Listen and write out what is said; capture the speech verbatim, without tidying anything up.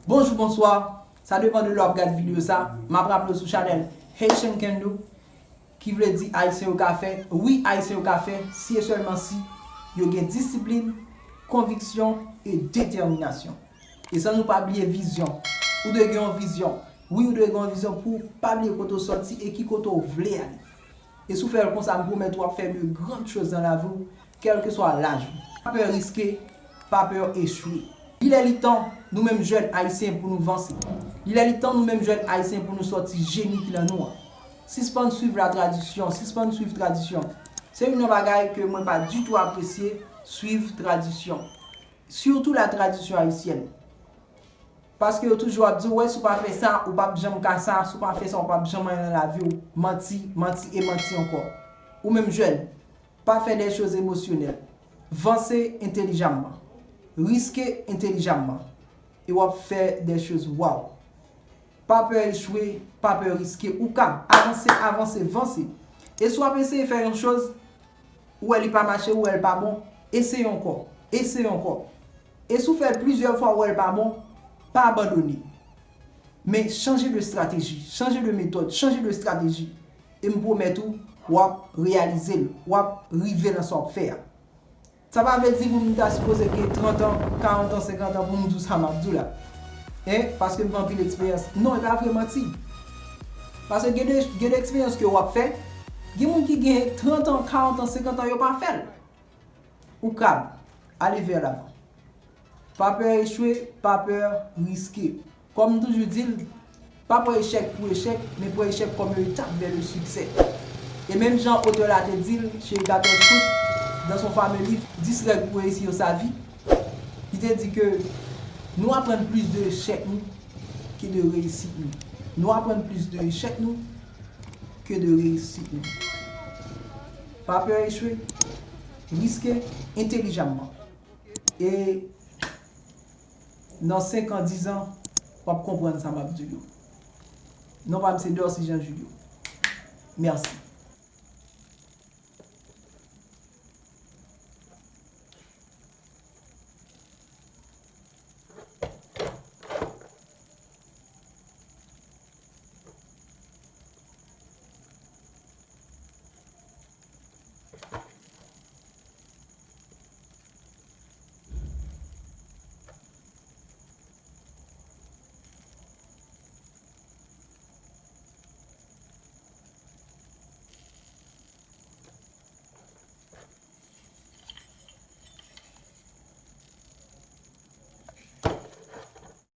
Bonjou, bonswa. Sa depann de lè w ap gade videyo sa. M ap raple w sou chanèl Haitian Can Do, ki vle di Ayisyen yo ka fè. Wi, Ayisyen yo ka fè, si e sèlman si yo gen disiplin, konviksyon e detèminasyon. E san nou pa bliye vizyon. Ou dwe gen yon vizyon. Wi, ou dwe gen yon vizyon pou w pa bliye kote w sòti e ki kote w vle ale. E si w fè l konsa, m pwomèt ou w ap fè de grann choz nan lavi w, kèlkeswa laj ou. Pa pè riske, pa pè echwe. Li lè li tan, nou menm jèn ayisyen, pou nou vanse. Li lè li tan, nou menm jèn ayisyen, pou nou sòti jeni ki nan nou an. Sispann swiv latradisyon, sispann swiv tradisyon. Se youn nan bagay ke mwen pa ditou apresye, swiv tradisyon. Sitou latradisyon ayisyèn. Paske yo toujou ap di w, wè, si w pa fè sa, ou p ap janm ka sa, si w pa fè sa, ou p ap janm anyen nan lavi w. Manti, manti e manti ankò. Ou menm jèn, pa fè des choses émotionnelles. Vanse entèlijamman. Riske entèlijamman. E w ap fè des choses waw. Pa pè echwe, pa pè riske. Ou kab. Avanse, avanse, vanse. E si w ap eseye fè yon choz, ou wè li pa mache, ou wè l pa bon, eseye ankò. Eseye ankò. E si w fè l plizyè fwa, ou wè l pa bon, pa abandone. Men chanje de strateji, chanje de metòd, chanje de strateji. E m pwomèt ou, w ap reyalize l, w ap rive nan sa w ap fè a. Sa pa vle di pou m ta sipoze gen trant an, karant an, senkant an pou m di w sa m ap di w la. Hein? Paske m gen anpil eksperyans. Non, e pa vre, manti. Paske gen de, gen de eksperyans ke w ap fè, gen moun ki gen trant an, karant an, senkant an, yo pa fè l. Ou kab. Ale vè lavan. Pa pè echwe, pa pè riske. Kòm m toujou di l, pa pran echèk pou echèk, men pran echèk kòm yon etap vè le siksè. E menm jan otè la te di l, Chéri Quatorze Foot, dans son fameux livre, dix règles pour réussir sa vie, li te di ke nou aprann plis de echèk nou ke de reyisit nou. Nou aprann plis de echèk nou ke de reyisit nou. Pa pè echwe, riske entèlijamman. E nan senk an, diz an, w ap konprann sa m ap di w yo. Non pa m se Dorcy Jean Julio. Mèsi.